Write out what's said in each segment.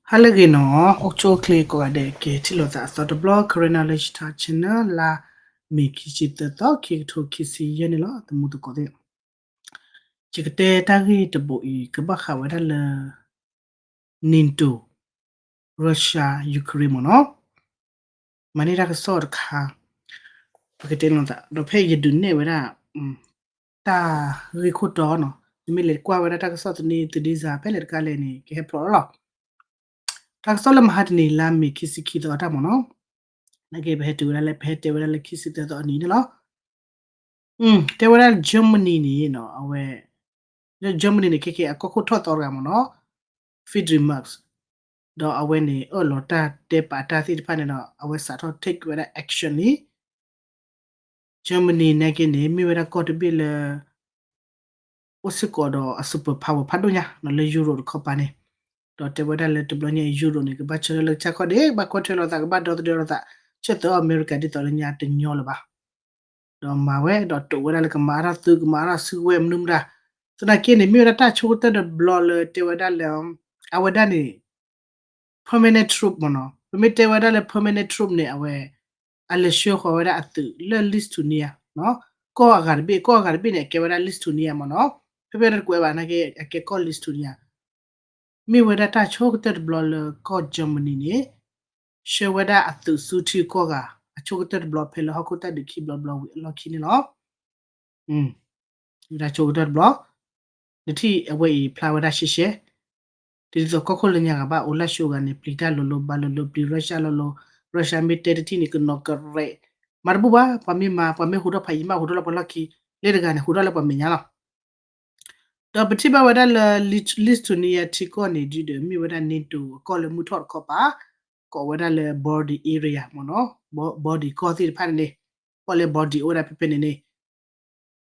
ဟါလၢအဂ့ၤနီၤ, အိၣ်ဆူၣ်အိၣ်ချ့ကိးဂၤဒဲး ကဟဲထံၣ်လိာ်သးအသီတဘျီ Karen Knowledge Talk Channel လါမ့ၤခံဆံသၢသီ ခံကထိခံဆံယဲၢ်န့ၣ်လီၤ. သမူသကိးသ့ၣ်, ယကတဲတၢ်ဂ့ၢ်တဘိအံၤ ကဘၣ်ဃးဝဲဒၣ်လၢ NATO Russia Ukraine မ့ၢ်နီၤ, မၤန့ၢ်တၢ်ကစီၣ်တခါ ပကတဲလိာ်သး ဒီးဖဲယဒုးနဲၣ်ဝဲဒၣ် တၢ်ဂ့ၢ်ခိၣ်တီနီၤ, နမ့ၢ်လဲၤကွၢ်ဝဲဒၣ်တၢ်ကစီၣ်သန့သုဒ့စၢ်ဖဲလဲၣ်တခါလဲၣ်န့ၣ် ကဟဲဖျိးလီၤလီၤ. တၢ်ကစီၣ်လၢမဟါတနံၤ လါမ့ၤခံဆံခံသီအတၢ်မ့ၢ်နီၤ, နာ်က့ ပဟဲတုၤဝဲဒၣ်လၢ ပဟဲတဲဝဲဒၣ်လၢခံဆံသၢသီအနံၤန့ၣ်လီၤ. တဲဝဲဒၣ် Germany န့ၣ်နီၤ အဝဲ Germany န့ၣ် ခဲကဲအကီၢ်ခိၣ်ထီၣ်သီတဂၤမ့ၢ်နီၤ, Friedrich Merz, ဒီးအဝဲန့ၣ် အၢၣ်လီၤတၢ်တဲပာ်တၢ်သ့ၣ်တဖၣ်န့ၣ်ဒီး အဝဲစးထီၣ် take ဝဲဒၣ် action န့ၣ် Germany နာ်က့န့ၣ် မ့ၢ်ဝဲဒၣ်ကီၢ်တဘ့ၣ်လၢ အိၣ်စ့ၢ်ကီးဒီးအ superpower ဖးဒိၣ်ညါနီၤ လၢ Europe တခီပၤန့ၣ်, ဒီးတဲဝဲဒၣ်လၢတဘျီညါအံၤ Europe န့ၣ် ကဘၣ်ဆၢထၢၣ်လၢကစၢ်ခီၣ်ဒ့ ကဘၣ်ကွၢ်ထွဲလိာ်သး ကဘၣ်ဒီသဒၢလိာ်သး ဆၢသၢအီၤအမဲရကၤဒ်သိးလၢညါတညီလၢၤဘၣ်. ဒီးမၤဝဲဒီးတိာ်ဝဲဒၣ်လၢကမၤအါထီၣ်သုး ကမၤအါထီၣ်စုကဝဲၤမနုၤမတၤ, သနာ်က့န့ၣ် မ့ၢ်ဝဲဒၣ်တၢ်ဆိကတၢၢ်တဘျီလၢတဲဝဲဒၣ်လၢ အဝဲဒၣ်န့ၣ် permanent troop မ့ၢ်နီၤ, ပမ့ၢ်တဲဝဲဒၣ်လၢ permanent troop န့ၣ် အဝဲ အလဲၤဆှၢဃီၤဝဲဒၣ်အသုးလၢ Lithuania နီၤ, ကီၢ်အဂၤတဘ့ၣ် ကီၢ်အဂၤတဘ့ၣ်န့ၣ် အကဲဝဲဒၣ် Lithuania မ့ၢ်နီၤ, ဖဲဖဲတကွဲးဘၣ်နာ်က့ အကဲကီၢ် Lithuania မ့ၢ်ဝဲဒၣ်တၢ်ဆိကတၢၢ်တဘျီလၢကီၢ် Germany န့ၣ် ဆှၢဝဲဒၣ်အသုးဆူထံကီၢ်ဂၤ အဆိကတၢၢ်တဘျီဖဲလၢဟီၣ်ခိၣ်တၢ်ဒုးခံဘျီတဘျီဝံၤအလီၢ်ခံန့ၣ်လီၤ. ဝဲဒၣ်ဆိကတၢၢ်တဘျီ နထံၣ်အဝဲအံၤဖျါဝဲဒၣ်ရှဲရှဲ, ဒ်သိးကီၢ်ခိၣ်လၢညါဂၤဘၣ်အိၣ်လၢ်ဆှိဂၤန့ၣ် ပျံၤတၢ်လိၤလိၤ ဘၣ်လိၤလိၤ ပျံၤ Russia လိၤလိၤ, Russia မ့ၢ်တဲတထံၣ်န့ၣ် ကနီၤကရဲး, မၤတဘူၣ်ဘၣ် ပှၤမ့ၢ်မၤ ပှၤမ့ၢ်ဟူးထီၣ်ဖးယံာ်မး ဟူးထီၣ်လၢပှၤလီၢ်ခံ, လၢတဂၤန့ၣ် ဟူးထီၣ်လၢပှၤမဲာ်ညါလီၤ. ဒီးပထံၣ်ဘၣ်ဝဲဒၣ်လၢ Lithuania ထံကီၢ်န့ၣ် ဒ်ဒီးမ့ၢ်ဝဲဒၣ် NATO အကီၢ်လၢမုၢ်ထီၣ်တခီပၤ, ကိးဝဲဒၣ်လၢ Baltic area မ့ၢ်နီၤ, Baltic ကီၢ်သ့ၣ်တဖၣ်န့ၣ်န့ၣ်, ကီၢ်လၢ Baltic အိၣ်ဝဲဒၣ်ဖဲဖဲန့ၣ်န့ၣ်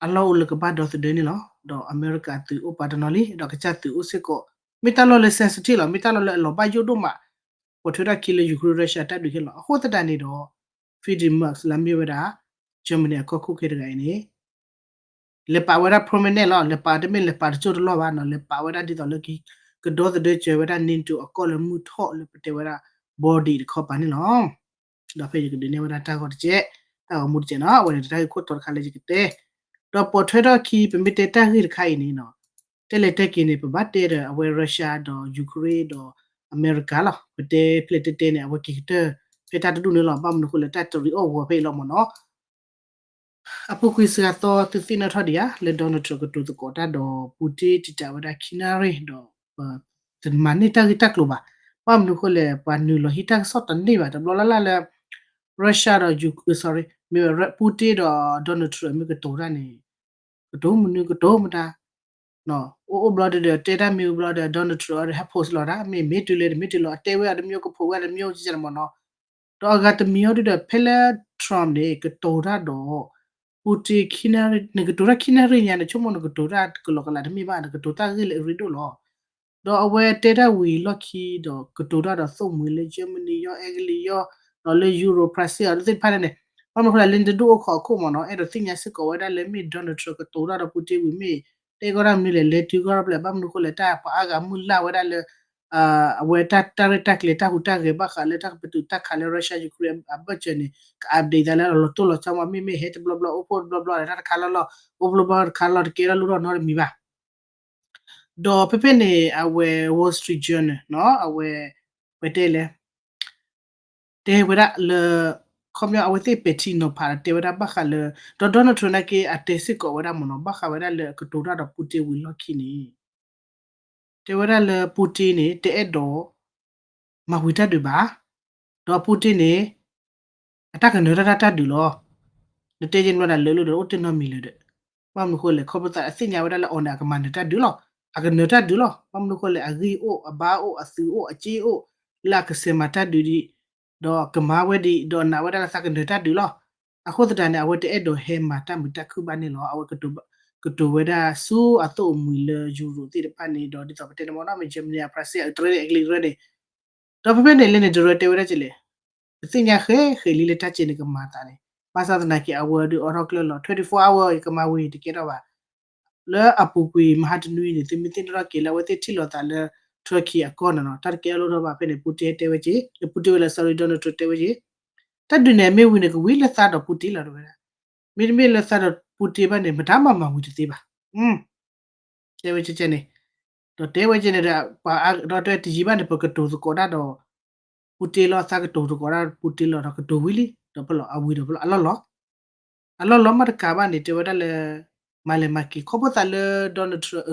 အလီၢ်အိၣ်လၢကဘၣ်ဒီသဒၢန့ၣ်လီၤ. ဒီးအမဲရကၤသုးအိၣ်ပာ်တနီၤလံ ဒီးကစၢ်သုးအိၣ်စ့ၢ်ကီး, မ့ၢ်တၢ်လီၢ်လၢ sensitive လီၤ, မ့ၢ်တၢ်လီၢ်လၢအလီၤဘၣ်ယိၣ်ဒိၣ်မး, ပိာ်ထွဲထီၣ်ခံလၢ Ukraine Russia တၢ်ဒုးခဲလီၤ. အဃိသတးန့ၣ်ဒီး Friedrich Merz လၢမ့ၢ်ဝဲဒၣ် Germany အကီၢ်ခိၣ်ခဲတဂၤအံၤန့ၣ် လဲၤပာ်ဝဲဒၣ် permanent လီၤ, လဲၤပာ်တမ့ၢ်လဲၤပာ်တစိၢ်တလီၢ်ဘၣ်နီၤ, လဲၤပာ်ဝဲဒၣ်ဒ်သိးလၢ ကဒီသဒၢစၢၤဝဲဒၣ် NATO အကီၢ်လၢမုၢ်ထီၣ်လၢပတဲဝဲဒၣ် Baltic တခီပၤန့ၣ်လီၤ. ဒီးဖဲယကဒုးနဲၣ်ဝဲဒၣ်တၢ်ဂီၤတကဲး, တၢ်ဂီၤမူတကဲးနီၤ, အဝဲန့ၣ်တၢ်ဂ့ၢ်ခိၣ်တီတခါလၢယကတဲ, ဒီးပိာ်ထွဲထီၣ်ခံ ပမ့ၢ်တဲတၢ်ဂ့ၢ်တခါအံၤန့ၣ်နီၤ, တဲလဲၤတဲက့ၤန့ၣ် ပဘၣ်တဲဒီးအဝဲ Russia ဒီး Ukraine ဒီးအမဲရကၤလီၤ. ပတဲဖျဲၣ်တဲတဲန့ၣ် အဝဲက့ၤကတၢၢ်ဖဲတၢ်တဒူၣ်န့ၣ်လီၤ. ဘၣ်မနုၤဃိလဲၣ် တၢ်တရံးအီၣ်ဝီၤဖဲအံၤလီၤမ့ၢ်နီၤ. အပူၤကွံာ်စှၤသီ သုသ့ၣ်နီၣ်ထီၣ်ဒံးဧါ လၢ Donald Trump ကတိၤသကိးတၢ်ဒီး Putin တံာ်တာ်ဝဲဒၣ်ခံနၣ်ရံၣ်ဒီး တမၤန့ၢ်တၢ်ဂ့ၢ်တၢ်ကျိၤဘၣ်. ဘၣ်မနုၤဃိလဲၣ် ပှၤနုာ်လီၤဟံးတၢ်ကစီၣ်တန့ၢ်ဘၣ် တဘျီလၢ်လၢ်လၢ Russia ဒီး sorry မ့ၢ်ဝဲ Putin ဒီး Donald Trump မ့ၢ်ကတိၤတၢ်န့ၣ် ကတိၤမနုၤ ကတိၤမတၤ အိၣ်အိၣ်ဘျီဒုဒီး တဲတၢ်မ့ၢ်အိၣ်ဘျီဒီး Donald Trump အီၤဒီး ဟဲ post လီၤတၢ် မ့ၢ်မ့ၢ်တုၤလဲၣ် တမ့ၢ်တုၤလီၤ အတဲဝဲအီၤတမံၤ ကဖိးဝဲအီၤတမံၤ ကကမ့ၢ်နီၤ. ဒီးအဂၤတမံၤအီၤဒုဒီး ဖဲလၢ Trump န့ၣ် ကတိၤတၢ်ဒီး Putin ခံနၣ်ရံၣ် နကတိၤတၢ်ခံနၣ်ရံၣ်ညါ နဆိကမိၣ်နကတိၤတၢ်ကလီကလးတမ့ၢ်ဘၣ် နကတိၤတၢ်ဂ့ၢ်လၢအရ့ဒိၣ်လီၤ. ဒီးအဝဲတဲတၢ်ဝံၤလီၢ်ခံဒီး ကတိၤတၢ်ဒီးသိၣ်မှံၤလၢ Germany ယီၤ အဲကလံးယီၤ ဒီးလၢ Europe ဖရၣ်စ့ၣ်အီၤသ့ၣ်တဖၣ်န့ၣ် ဘၣ်မနုၤဃိလဲၣ် လၢနတဒူၣ်အိၣ်ခိးအခိၣ်မ့ၢ်နီၤ အဲၣ်ဒိးသ့ၣ်ညါစ့ၢ်ကီးဝဲဒၣ်လၢမ့ၢ် Donald Trump ကတိၤတၢ်ဒီး Putin ဝံၤမ့ၢ် တဲကီးတၢ်မနုၤလဲၣ် လဲၤတုၤကီၢ်ဒီးဖျဲၣ် ဘၣ်မနုၤဃိလဲၣ် တၢ်ပှၤအါဂၤမုၢ်လၢ်ဝဲဒၣ်လၢ အဝဲတၢ်ရဲၣ်တၢ်ကျဲၤတၢ်ဟူးတၢ်ဂဲၤဘၣ်ဃးလၢတၢ်ကပတုာ်တၢ်ခးလၢ Russia Ukraine အဘၢၣ်စၢၤန့ၣ် က update သးလၢလီၤတိၢ်လီၤဆီမး မ့မ့ၢ်ဟဲတဘျီဘျီ အိၣ်ဖှိၣ်တဘျီဘျီ တၢ်တခါလီၢ်လီၢ် အိၣ်ဖှိၣ်တဘျီတခါလီၢ် တကဲထီၣ်လိၣ်ထီၣ်နီတမံၤဘၣ်. ဒီးဖဲဖဲန့ၣ် အဝဲ Wall Street Journal နီၤ အဝဲ ပတဲလဲၣ် တဲဝဲဒၣ်လၢ ခီပညီအဝဲသ့ၣ်ပဲာ်ထံနီၤဖးဒီးတဲဝဲဒၣ်ဘၣ်ဃးလၢ ဒီး Donald Trump နာ်က့ အတဲစ့ၢ်ကီးဝဲဒၣ်မ့ၢ်နီၤ ဘၣ်ဃးဝဲဒၣ်လၢအကတိၤတၢ်ဒီး Putin ဝံၤလီၢ်ခံန့ၣ် တဲဝဲဒၣ်လၢ Putin န့ၣ် တအဲၣ်ဒိး မၤဝံၤတၢ်ဒုးဘၣ်, ဒီး Putin န့ၣ် အတၢ်ကနၢၤတၢ်တၢ်ဒုးလီၤ. နတဲယဲန့ၣ်ဘၣ်ဒၣ်လၢလၢဒီး အိၣ်တ့ၢ်နီတမံၤလၢၤဒီး ဘၣ်မနုၤဃိလဲၣ် ခီဖျိသးအသ့ၣ်ညါဝဲဒၣ်လၢအီၤန့ၣ် အကမၤနၢၤတၢ်ဒုးလီၤ. အကနၢၤတၢ်ဒုးလီၤ. ဘၣ်မနုၤဃိလဲၣ် အဂံၢ်အိၣ် အဘါအိၣ် အသုးအိၣ် အစ့အိၣ် လၢအကစဲးမၤတၢ်ဒုးဒံး ဒီးကမၤဝဲဒံး ဒီးနာ်ဝဲဒၣ်လၢသးကနၢၤတၢ်ဒုးလီၤ. အဃိသတးန့ၣ် အဝဲတအဲၣ်ဒိးဟဲမၤတၢ်မုာ်တၢ်ခုၣ်ဘၣ်န့ၣ်လီၤ. အဝဲ ကတိၤဝဲဒၣ်ဆူအသိၣ်အမှံၤလၢ Europe သ့ၣ်တဖၣ်န့ၣ် ဒီးဒ်သိးပတဲန့ၣ်မ့ၢ်နီၤ မ့ၢ် Germany အ France အ Italy အကလံး Ukraine န့ၣ် ဒီးဖဲဖဲန့ၣ် လဲန့ၣ် တရၢတဲဝဲဒၣ်ကလဲၣ်, ပသ့ၣ်ညါဃဲဃဲလံလၢတၢ်ကဲန့ၣ် ကမၤသးန့ၣ်, ဘၣ်ဆၣ်သနာ်က့ အဝဲဒုးအိးထီၣ်ကျၢၢ်လီၤ twenty-four hour ယကမၤဝံၤတကဲထီၣ်ဘၣ်. လၢအပူၤကွံာ်မဟါတနွံန့ၣ် သုမ့ၢ်သ့ၣ်နီၣ်ထီၣ်က့ၤလၢအဝဲသ့ၣ်ထံၣ်လိာ်သးလၢ Turkey အကီၢ်န့ၣ်နီၤ, တၢ်တကဲအလိၣ်ထီၣ်ဘၣ်ဖဲန့ၣ် Putin တဲဝဲက့ၤ, Putin ဝဲလၢ sorry, Donald Trump တဲဝဲက့ၤ, တၢ်ဒုးန့ၣ် မ့ၢ်ဝံၤန့ၣ် ကဝံၤလၢသးဒီး Putin လီၤ တဲဝဲဒၣ်, မ့တမ့ၢ်လၢသးဒီး Putin ဘၣ်န့ၣ် မတၤမၤမၤဝံၤတသ့ဘၣ်. တဲဝဲကဲန့ၣ်, ဒီးတဲဝဲကဲန့ၣ်ဒီး ပှၤအါဒီးတဲတယံာ်ဘၣ်န့ၣ် ပကတိၤသကိးတၢ်ဒီး Putin လီၤ, သးကတိၤသကိးတၢ် Putin လီၤဒီးကတိၤဝံၤလံ ဒီးဖဲလီၤအဝံၤဒီးဖဲလီၤအလီၢ်လီၤ. အလီၢ်လီၤမ့ၢ်တကးဘၣ်န့ၣ် တဲဝဲဒၣ်လၢ မၤလဲၤမၤက့ၤ ခီဖျိသးလၢ Donald Trump,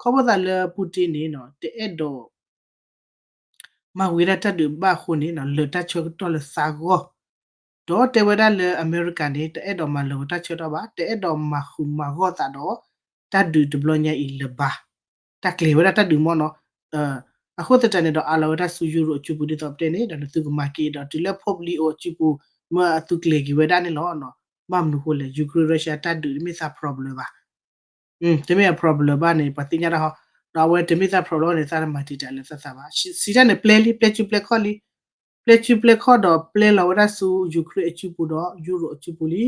ခီဖျိသးလၢ Putin န့ၣ်နီၤ တအဲၣ်ဒိး မၤဝံၤဒၣ်တၢ်ဒုးဘၣ်အဃိန့ၣ်နီၤ လၢာ်တၢ်ဆၢကတီၢ်လၢသးဂီၢ်, ဒီးတဲဝဲဒၣ်လၢအမဲရကၤန့ၣ် တအဲၣ်ဒိးမၤလၢာ်ဝဲတၢ်ဆၢကတီၢ်ဘၣ်, တအဲၣ်ဒိးမၤဃုာ်မၤဂီၢ်သးဒီး တၢ်ဒုးတဘျီညါအံၤလၢၤဘၣ်, တၢ်ကျဲၤဝဲဒၣ်တၢ်ဒုးမ့ၢ်နီၤ. အဃိသတးန့ၣ်ဒီး အးလီၤဝဲဒၣ်ဆူယူရိၣ်အစုပူၤဒ်သိးပတဲန့ၣ် ဒီးနသုကမၤက့ၤဒီးတုၤလၢ Pope Leo အစုပူၤ မ့ၢ်အသုကျဲၤက့ၤဝဲဒၣ်န့ၣ်လီၤ. ဘၣ်မနုၤဃိလဲၣ် Ukraine Russia တၢ်ဒုးတမ့ၢ်သး problem ဘၣ် တမ့ၢ်အ problem ဘၣ်န့ၣ် ပှၤသ့ၣ်ညါတၢ်ဟီ, ဒီးအဝဲတမ့ၢ်သး problem န့ၣ် သးတမၤတံာ်တာ်လၢသးသးဘၣ်. စံးတၢ်န့ၣ် ပျဲလံ ပျဲစုပျဲခီၣ်လံ, ပျဲစုပျဲခီၣ်ဒီးပျဲလီၤဝဲဒၣ်ဆူ Ukraine အစုပူၤဒီး ယူရိၣ်အစုပူၤလံ.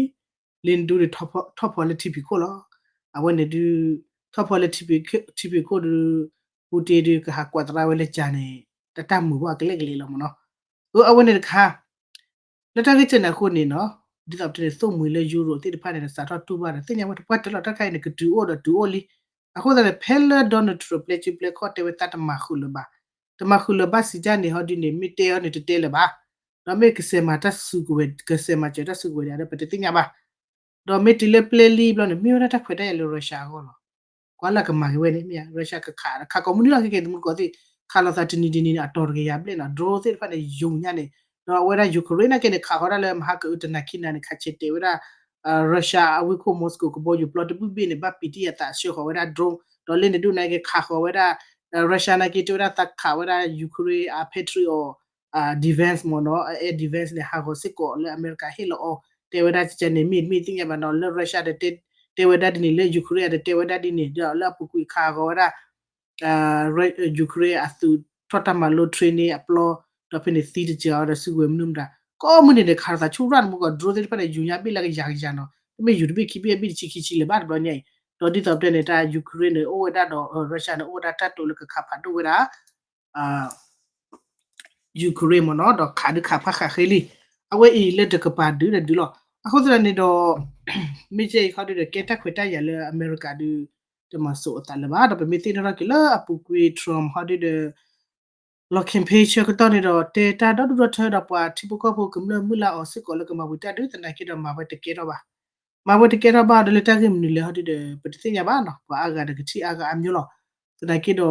လၢနဒူန့ၣ် ထီၣ်ဖီလၢထံဖံးခိၣ်လီၤ. အဝဲန့ၣ်ဒုး ထီၣ်ဖီလၢထံဖံးခိၣ်ဒုး Putin ဒုးကဟးကွၢ်သရၣ်ဝဲလၢကၠၤန့ၣ် တၢ်တၢ်မုာ်ဘၣ်ကလဲာ်ကလဲာ်လီၤမ့ၢ်နီၤ. အဝဲန့ၣ်တခါ လၢတၢ်ဂ့ၢ်ကဲန့ၣ်အဃိန့ၣ်နီၤ, ဒ်သိးပတဲန့ၣ် သိၣ်မှံၤလၢယူရိၣ်သ့ၣ်တဖၣ်န့ၣ် စးထီၣ်တူၢ်ဘၣ်ဒီး သ့ၣ်ညါဝဲတပှၢ်တၢၢ်လီၤ. တၢ်တခါအံၤန့ၣ် ကတုၤအိၣ်ဒီးတုၤအိၣ်လံ. အဃိသတးန့ၣ် ဖဲလၢ Donald Trump ပျဲစုပျဲခီၣ်တဲဝဲသးတမၤဃုာ်လၢၤဘၣ်, တမၤဃုာ်လၢၤဘၣ်စံးတၢ်န့ၣ် ဟီဒုန့ၣ် မ့ၢ်တဲအီၤန့ၣ်တတဲလၢၤဘၣ်, ဒီးမ့ၢ်ကစဲးမၤတၢ်စုကဝဲၤ ကစဲးမၤစၢၤတၢ်စုကဝဲၤဒၣ်ဒီး ပတသ့ၣ်ညါဘၣ်. ဒီးမ့ၢ်တုၤလၢပျဲလံဘျီန့ၣ် မ့ၢ်ဝဲဒၣ်တၢ်ခွဲးတၢ်ယာ်လၢ Russia အဂီၢ်လီၤ. ကွၢ်လၢကမၤက့ၤဝဲန့ၣ် မ့ၢ်ဧါ Russia ကခး ခးကိးမုၢ်နံၤလီၤ ခဲကဲသမူတကိးသ့ၣ် ခးလိာ်သးတနံၤတနံၤန့ၣ် အတီၤတကယၤဘျဲၣ်နီၤ drone သ့ၣ်တဖၣ်န့ၣ် ယိာ်ညါန့ၣ်, ဒီးအဝဲဒၣ် Ukraine နာ်က့န့ၣ် ခးဃီၤဒၣ်လၢမဟါကအုတနၤခံနၤန့ၣ် ခးဆဲးတဲာ်ဝဲဒၣ် Russia အဝ့ၢ်ခိၣ် Moscow ကဘီယူၤပျီတဘ့ၣ်ဘ့ၣ်န့ၣ် ဘၣ်ပံးတံၢ်အသးဆှၢဃီၤဝဲဒၣ် drone ဒီးလၢန့ၣ်ဒုးနာ်က့ခးဃီၤဝဲဒၣ် Russia နာ်က့တဲဝဲဒၣ်သးခးဝဲဒၣ် Ukraine အ Patriot defense မ့ၢ်နီၤ air defense န့ၣ် ဟးဂီၤစ့ၢ်ကီးလၢအမဲရကၤဟ့ၣ်လီၤအီၤ တဲဝဲဒၣ်ကကဲန့ၣ် မ့ၢ်တမ့ၢ်သ့ၣ်ညါဘၣ်နီၤ လၢ Russia ဒီး တဲဝဲဒၣ်ဒ်န့ၣ် လၢ Ukraine ဒီးတဲဝဲဒၣ်ဒ်န့ၣ် ဒီးလၢအပူၤကွံာ်ခးဂီၤဝဲဒၣ် Ukraine အသုးထီၣ်တၢ်မၤလိ training အပျီ ဒီးဖဲန့ၣ်သံတစှၤအီၤဒီးစုကဝဲၤမနုၤမတၤ ကိးမုၢ်နံၤန့ၣ် ခးလိာ်သးဆူရၣ်န့ၣ်မူကီး drone သ့ၣ်တဖၣ်န့ၣ် ယူၤညါဘ့ၣ်လၢကယၤကယၤနီၤ တမ့ၢ်ယူၤတဘ့ၣ်ခံဘ့ၣ်အဘ့ၣ်တဆံခံဆံလၢၤဘၣ်တဘျီညါအံၤ ဒီးဒ်သိးပတဲန့ၣ် တၢ် Ukraine န့ၣ် အိၣ်ဝဲဒၣ်ဒီး Russia န့ၣ် အိၣ်ဝဲဒၣ်တၢ်တိာ်လၢကခးဖးဒိၣ်ဝဲဒၣ် Ukraine မ့ၢ်နီၤ ဒီးခးဒုးခးဖးဃးဃ့လံ. အဝဲအံၤလၢတကပၤဒုးဒီးဒုးလီၤ. အဃိသတးန့ၣ်ဒီး မ့ၢ်ကဲအံၤခီဒုးဒီး ကဲတၢ်ခွဲးတၢ်ယာ်လၢအမဲရကၤဒုး တမၤစိာ်အသးလၢၤဘၣ်. ဒီးပမ့ၢ်သ့ၣ်နီၣ်ထီၣ်က့ၤလၢအပူၤကွံာ် Trump ဟီဒုးဒီး လီၤ campaign ဆၢကတီၢ်န့ၣ်ဒီး တဲတၢ်ဒီဒူၣ်ဒီထၢဒီးပှၤထံဖိကီၢ်ဖိ ကမျၢၢ်မုၢ်လၢ်အီၤစ့ၢ်ကီးလၢကမၤဝံၤတၢ်ဒုး သနာ်က့ဒီးမၤဝဲတကဲထီၣ်ဘၣ်. မၤဝဲတကဲထီၣ်ဘၣ်ဒီးလၢတၢ်ဂ့ၢ်မနုၤလဲၣ်ဟီဒုးဒီး ပတသ့ၣ်ညါဘၣ်နီၤ ပှၤအါဂၤဒီးကထံၣ်အါဂၤအါမးလီၤ. သနာ်က့ဒီး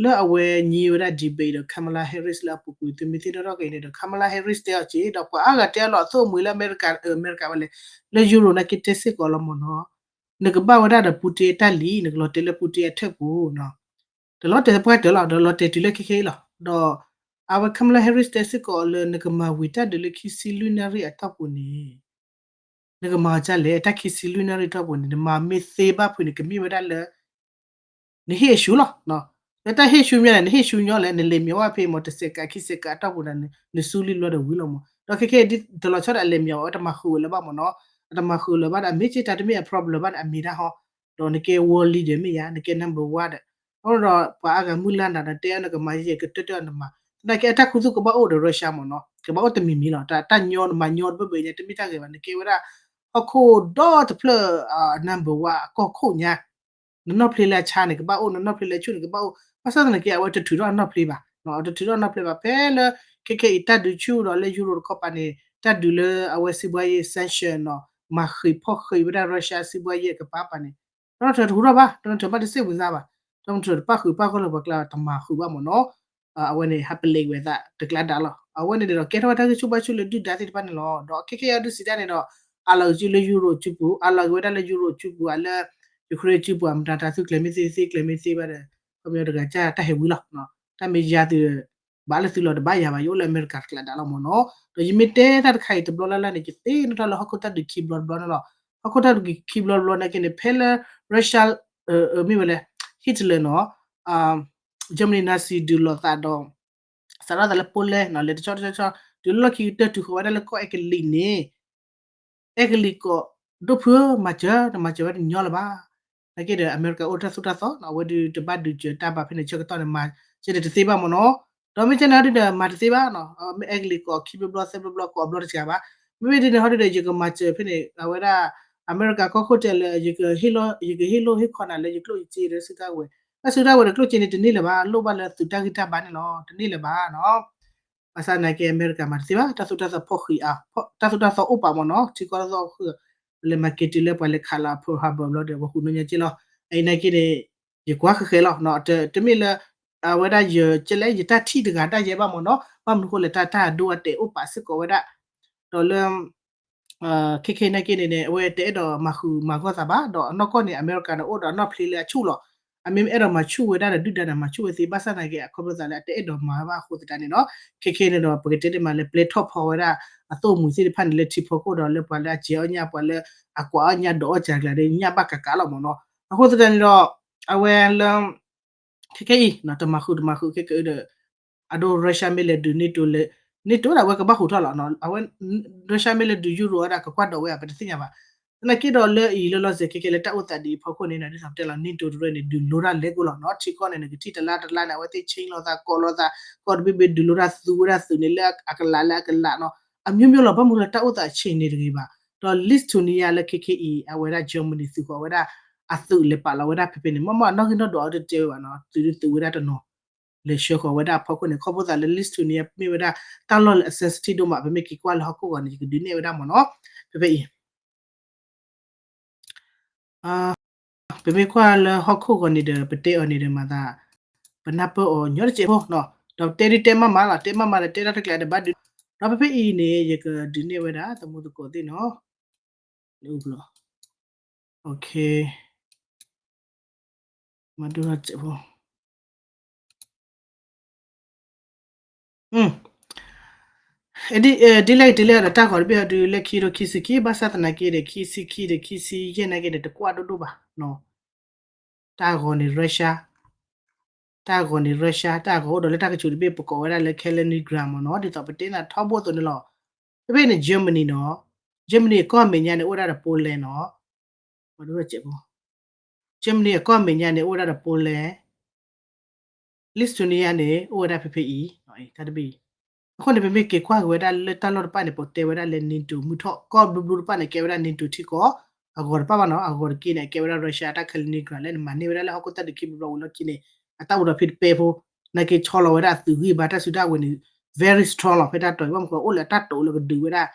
လၢအဝဲညံဝဲဒၣ် debate ဒီး Kamala Harris လၢအပူၤကွံာ် သုမ့ၢ်သ့ၣ်နီၣ်ထီၣ်က့ၤန့ၣ်ဒီး Kamala Harris တဲအီၤက့ၤ ဒီးပှၤအါဂၤတဲအီၤလီၤ အသိၣ်အမှံၤလၢအမဲရကၤ အမဲရကၤဝဲလဲၣ် လၢယူရိၣ်နာ်က့တဲစ့ၢ်ကီးလီၤမ့ၢ်နီၤ နကဘၣ်ဝဲဒၣ်ဒီး Putin အတၢ်လံ နကလီၤတဲာ်လၢ Putin အထၢၣ်ပူၤနီၤ တလီၤတဲာ်တပှၢ်တၢၢ်လီၤ ဒီးလီၤတဲာ်တုၤလၢခဲခဲအံၤလီၤ. ဒီးအဝဲ Kamala Harris တဲစ့ၢ်ကီးလၢ နကမၤဝံၤတၢ်ဒုးလၢခံဆံလွံၢ်နၣ်ရံၣ်အတီၢ်ပူၤန့ၣ် နကမၤအီၤဒ်လဲၣ် တၢ်ခံဆံလွံၢ်နၣ်ရံၣ်အတီၢ်ပူၤန့ၣ် နမၤမ့ၢ်သ့ဘၣ်ဖုးန့ၣ် ကမ့ၢ်ဝဲဒၣ်လၢ နဟ့ၣ်အရှုံးလီၤ. လၢတၢ်ဟ့ၣ်အရှုံးမ့ၢ်လဲၣ် နဟ့ၣ်အရှုံးညီလဲၣ် နလဲၤမ့ၢ်ဝဲဖဲမ့ၢ်တစဲးကးခံစဲးကးအတီၢ်ပူၤန့ၣ် နစုလံဘျီဒီးဝံၤလီၤမ့ၢ် ဒီးခဲခဲအံၤဒ်တလီၤဆီဒီးအလဲၤမ့ၢ်ဝဲတမၤဃုာ်ဝဲလၢၤဘၣ်မ့ၢ်နီၤ အတမၤဃုာ်လၢၤဘၣ်ဒီး အမ့ၢ်က့တၢ်တမ့ၢ်အ problem ဘၣ်ဒီးအမ့ၢ်တၢ်ဟီ ဒီးနကဲ world leader မ့ၢ်ယါ နကဲ number one ဒီး အဃိဒီးပှၤအါဂၤမုၢ်လၢ်နၤဒီးတဲအီၤနကမၤယဲၢ်ကတၢၢ်တၢၢ်နမၤ သနာ်က့အတၢ်ခူသူၣ်ကဘၣ်အိၣ်ဒီး Russia မ့ၢ်နီၤ ကဘၣ်အိၣ်တမံၤမံၤလီၤ တၢ်ညီနမၤညီတဘၢဘၢညါ တမ့ၢ်တၢ်ဂ့ၤဘၣ် နကဲဝဲဒၣ် ဟီၣ်ခိၣ်ဒီတဖျၢၣ် number one အကီၢ်ခိၣ်ညါ နနီၢ်ဖျ့လၢအဆါန့ၣ်ကဘၣ်အိၣ် နနီၢ်ဖျ့လၢအဆူၣ်န့ၣ်ကဘၣ်အိၣ် ဘၣ်ဆၣ်သနာ်က့အဝဲတထုးထီၣ်နီၢ်ဖျ့ဘၣ် တထုးထီၣ်နီၢ်ဖျ့ဘၣ် ဖဲလၢ ခဲခဲအံၤတၢ်ဒုးဆူၣ်ဒီးလၢယူရိၣ်တခီပၤန့ၣ် တၢ်ဒုးလၢအဝဲစံးဘှါယဲၢ် sanction နီၤ မၤဃံးဖီၣ်ဃံးဝဲဒၣ် Russia စံးဘှါယဲၢ်အကပၤပၤန့ၣ် Donald Trump တဟူထီၣ်ဘၣ် Donald Trump ဘၣ်တစ့ၢ်ဝံၤစါဘၣ် Donald Trump တပၣ်ဃုာ်ပၣ်ဂီၢ်လၢပှၤကျါတမၤဃုာ်ဘၣ်မ့ၢ်နီၤ အဝဲန့ၣ် ဟးပလဲၤဝဲသးတကျါဒၣ်လီၤ အဝဲန့ၣ်ဒီး ကဲထီၣ်ဝဲတၢ်ဂံၢ်ဆူၣ်ဘါဆူၣ်လၢဒုၣ်ဒါသ့ၣ်တဖၣ်န့ၣ်လီၤ ဒီးခဲခဲအံၤဒုးစံးတၢ်န့ၣ်ဒီး အးလီၤက့ၤလၢယူရိၣ်စုပူၤ အးလီၤက့ၤဝဲဒၣ်လၢယူရိၣ်စုပူၤ အလၢ Ukraine စုပူၤ အမတၤတၢ်သုကျဲၤမ့ၢ်သ့သ့ကျဲၤမ့ၢ်သ့ဘၣ်ဒီး ခီပညီတဂၤကၢ်တၢ်ဟဲဝံၤလီၤ တၢ်မ့ၢ်ယါသု ဘၣ်လၢသုလီၤတဘၣ်ယၤဘၣ် ယအိၣ်လၢအမဲရကၤတကျါဒၣ်လီၤမ့ၢ်နီၤ ဒီးယမ့ၢ်တဲတၢ်တခါအံၤတဘျီလၢ်လၢ်န့ၣ် ယသ့ၣ်နီၣ်ထီၣ်လၢဟီၣ်ခိၣ်တၢ်ဒုးခံဘျီတဘျီန့ၣ်လီၤ ဟီၣ်ခိၣ်တၢ်ဒုးခံဘျီတဘျီန့ၣ်က့န့ၣ် ဖဲလၢ Russia မ့ၢ်ဝဲလဲၣ် Hitler နီၤ Germany Nazi ဒုးလိာ်သးဒီး စးထီၣ်သးလၢ Poland နီၤ လဲၤတဆီတဆီဆီ တုၤလၢလီၢ်ခံကတၢၢ်တုၤဃီၤဝဲဒၣ်လၢကီၢ်အဲကလံးန့ၣ် အဲကလံးကီး ဒိၣ်ဖုဧၢ မၤစၢၤ တမၤစၢၤဝဲတညီလၢၤဘၣ် နာ်က့ဒီး အမဲရကၤအိၣ်တၢ်သိၣ်တၢ်သီနီၤ, အဝဲဒုးတဘၣ်ဒုးစၢၤတၢ်ဘၣ်ဖဲန့ၣ် ဆၢကတီၢ်န့ၣ် မၤစဲန့ၣ်တသ့ဘၣ်မ့ၢ်နီၤ. ဒီးမ့ၢ်ကဲန့ၣ်ဒုးဒီး မၤတသ့ဘၣ်နီၤ, မ့ၢ်အဲကလံးကိးခံဘျီဘျီသၢဘျီဘျီ ကိးအဘျီတစှၤဘၣ်. မ့မ့ၢ်ဒ်န့ၣ်ဟီဒုးဒီး ယကမၤစၢၤဖဲန့ၣ် အဝဲဒၣ် အမဲရကၤကီၢ်ခိၣ်တဲလၢ ယကဟ့ၣ်လိၢ်ဟ့ၣ်ခီနၤလၢယကျိၣ်ယစ့ဒီးစုတၢ်ဝဲၤ, တၢ်စုတၢ်ဝဲၤဒီးကျိၣ်စ့န့ၣ်တန့ၢ်လၢၤဘၣ်, လိၣ်ဘၣ်လၢသုတၢ်ဂံၢ်တၢ်ဘါန့ၣ်လီၤ, တန့ၢ်လၢၤဘၣ်နီၤ. ဘၣ်ဆၣ်နာ်က့ အမဲရကၤမၤတသ့ဘၣ်, တၢ်သိၣ်တၢ်သီဖီၣ်ဃံးအါ, တၢ်သိၣ်တၢ်သီအိၣ်ပာ်မ့ၢ်နီၤ, ထံကီၢ်တၢ်သီအိၣ်ဃံး, လဲၤမၤက့ၤတုၤလၢပှၤလဲၤခးလီၤ Pearl Harbor ဘျီဒီး ပှၤဟူးနီၢ်ညါက့လီၤ. အအံၤနာ်က့န့ၣ် ယကွၢ်ဃဲၤဃဲၤလီၤ, တမ့ၢ်လၢ အဝဲဒၣ်ယကဲလဲၣ် ယတၢ်ထံၣ်တဂၤဒၣ်ယဲဘၣ်မ့ၢ်နီၤ, ဘၣ်မနုၤဃိလဲၣ် တၢ်တၢ်အဒိအတဲာ်အိၣ်ပာ်စ့ၢ်ကီးဝဲဒၣ်, ဒီးလၢ ခဲခဲအံၤနာ်က့န့ၣ်န့ၣ် အဝဲတအဲၣ်ဒိးမၤဃုာ်မၤဂီၢ်သးဘၣ်, ဒီးအနီၢ်ကီၢ်န့ၣ် အမဲရကၤန့ၣ်အိၣ်ဒီးအနီၢ်ဖျ့လၢအဆူၣ်လီၤ. အမ့ၢ်အဲၣ်ဒိးမၤဆူၣ်ဝဲဒၣ်ဒီးဒုၣ်ဒါန့ၣ် မၤဆူၣ်ဝဲသ့ ဘၣ်ဆၣ်နာ်က့ အခီဖျိသးလၢအတအဲၣ်ဒိးမၤဘၣ်အဃိသတးန့ၣ်နီၤ, ခဲခဲန့ၣ်ဒီး ပကတဲဒ်မးလၢပျဲထီၣ်ဖီဝဲဒၣ် အသိၣ်မှံၤသ့ၣ်တဖၣ်န့ၣ် လၢထံဖီခိၣ်ဒီးလၢပှၤလၢအစဲးအီၣ်ညၣ် ပှၤလၢအကွၢ်အီၣ်ညၣ်ဒီးအီၣ်စှၤကျါဒီး ညၣ်ဘၣ်ကးကးလီၤမ့ၢ်နီၤ. အဃိသတးန့ၣ်ဒီး အဝဲလၢ ခဲခဲအံၤ တမၤဃုာ်တမၤဃုာ်ခဲကဒီး အဒိ Russia မ့ၢ်လဲၤဒုး NATO လဲၤ NATO ဒၣ်ဝဲကဘၣ်ဟူးထီၣ်လီၤ. အဝဲ Russia မ့ၢ်လဲၤဒုး Euro ဝဲဒၣ်ကကွၢ်ဒိးဝဲဧါ ပတသ့ၣ်ညါဘၣ်. သနာ်က့ဒီးလၢအံၤလၢလီၤစဲၤခဲကဲလၢတၢ်အိၣ်သးဒ်အံၤအဖီခိၣ်န့ၣ် ဒ်သိးပတဲလီၤ NATO တရၢန့ၣ် ဒုးလိတၢ်လဲၤကိးလီၤနီၤ. ထံကီၢ်န့ၣ် နကထံၣ်တလါတလါန့ၣ် အဝဲသ့ၣ် change လိာ်သး ကိးလိာ်သး ကိးတဘ့ၣ်ဘ့ၣ် ဒုးလိတၢ်သူဝဲဒၣ်သုးန့ၣ် လၢအကလးလၢအကလးနီၤ. အမျိုးမျိုးလီၤ ဘၣ်မနုၤလၢတၢ်အိၣ်သး change န့ၣ်တဂ့ၤဘၣ်. ဒီး Lithuania လၢခဲခဲအံၤ အဝဲဒၣ် Germany သုးဃီၤဝဲဒၣ် အသုးလဲၤပာ်လီၤဝဲဒၣ်ဖဲဖဲန့ၣ် မ့ၢ်မ့ၢ်အနီၣ်ဂံၢ်နီၣ်ဒွးအီၤတတဲဝဲဘၣ်နီၤ, သုးဒုးသုးဝဲဒၣ်တနီၤ လဲၤဆှၢဃီၤဝဲဒၣ်အဖီခိၣ်န့ၣ် ခီဖျိသးလၢ Lithuania မ့ၢ်ဝဲဒၣ် တၢ်လီၢ်လၢအ sensitive ဒိၣ်မး ပမ့ၢ်က့ၤကွၢ်လၢဟီၣ်ခိၣ်ဂီၤန့ၣ် ယကဒုးနဲၣ်ဝဲဒၣ်မ့ၢ်နီၤ, ဖဲဖဲအံၤ ပမ့ၢ်ကွၢ်လၢဟီၣ်ခိၣ်ဂီၤန့ၣ်ဒီး ပတဲအီၤန့ၣ်ဒီးမၤသး ပနၢ်ပၢၢ်အီၤညီတစဲးဖိနီၤ, ဒီးတဲဒုးတဲမးမးလီၤ, တဲမးမးဒီးတဲတၢ်တကျဲးဒီးဘၣ်ဒုး, ဒီးဖဲဖဲအံၤန့ၣ် ယကဒုးနဲၣ်ဝဲဒၣ် သမူသကိးသ့ၣ်နီၤ, လၢအိၣ်ဘျီ OK, မၤဒိၣ်ထီၣ်စဲးဖိ ဒ်လဲၣ်ဂ့ၤ ဒ်လဲၣ်ဂ့ၤဒီးတၢ်ဂီၤတဘ့ၣ်အီၤဒုးလၢခံထိခံဆံခံ ဘၣ်ဆၣ်သနာ်က့ဒီး ခံဆံခံဒီးခံဆံယဲၢ်နာ်က့ဒီး တကွၢ်ဒိၣ်ဒိၣ်ဘၣ်နီၤ, တၢ်ဂီၤန့ၣ် Russia, တၢ်ဂီၤန့ၣ် Russia တၢ်ဂီၤအိၣ်ဒီးလၢတၢ်ကစူၤတဘ့ၣ် ပကိးဝဲဒၣ်လၢ Kaliningrad မ့ၢ်နီၤ, ဒ်သိးပတဲနၤထီဘိအသိးန့ၣ်လီၤ. ဖဲဖဲန့ၣ် Germany နီၤ, Germany အကီၢ်မဲာ်ညါန့ၣ် အိၣ်ဝဲဒၣ်ဒီး Poland နီၤ, မၤဒိၣ်ထီၣ်စဲးဖိ Germany အကီၢ်မဲာ်ညါန့ၣ် အိၣ်ဝဲဒၣ်ဒီး Poland, Lithuania န့ၣ် အိၣ်ဝဲဒၣ်ဖဲဖဲအံၤ, တၢ်တဘ့ၣ်အံၤ, အဃိန့ၣ် ပမ့ၢ်က့ၤကွၢ်က့ၤဝဲဒၣ်လၢတၢ်လီၢ်တဖၣ်န့ၣ် ပတဲဝဲဒၣ်လၢ NATO မုၢ်ထီၣ် ကီၢ်ဘျူးဘျူးတဖၣ်န့ၣ် ကဲဝဲဒၣ် NATO ထံကီၢ်, အဂီၤတဖၣ်ဘၣ်နီၤ, အဂီၤတက့ၢ်န့ၣ် အကဲဝဲဒၣ် Russia တၢ် Kaliningrad လၢနမၤန့ၢ်ဝဲဒၣ်လၢဟီၣ်ခိၣ်တၢ်ဒုးခံဘျီဘျီဝံၤလီၢ်ခံန့ၣ် အတၢ်အိၣ်ဒီးဖံးတပဲဖိ, နာ်က့ဆီလီၤဝဲဒၣ်အသုးဂံၢ်ဘါတၢ်စုတၢ်ဝဲၤန့ၣ် very strong လီၤ ဖဲတၢ်တီၤအံၤ ဘၣ်မနုၤဃိအိၣ်လၢအတၢ်တိာ်လၢကဒုးဝဲဒၣ်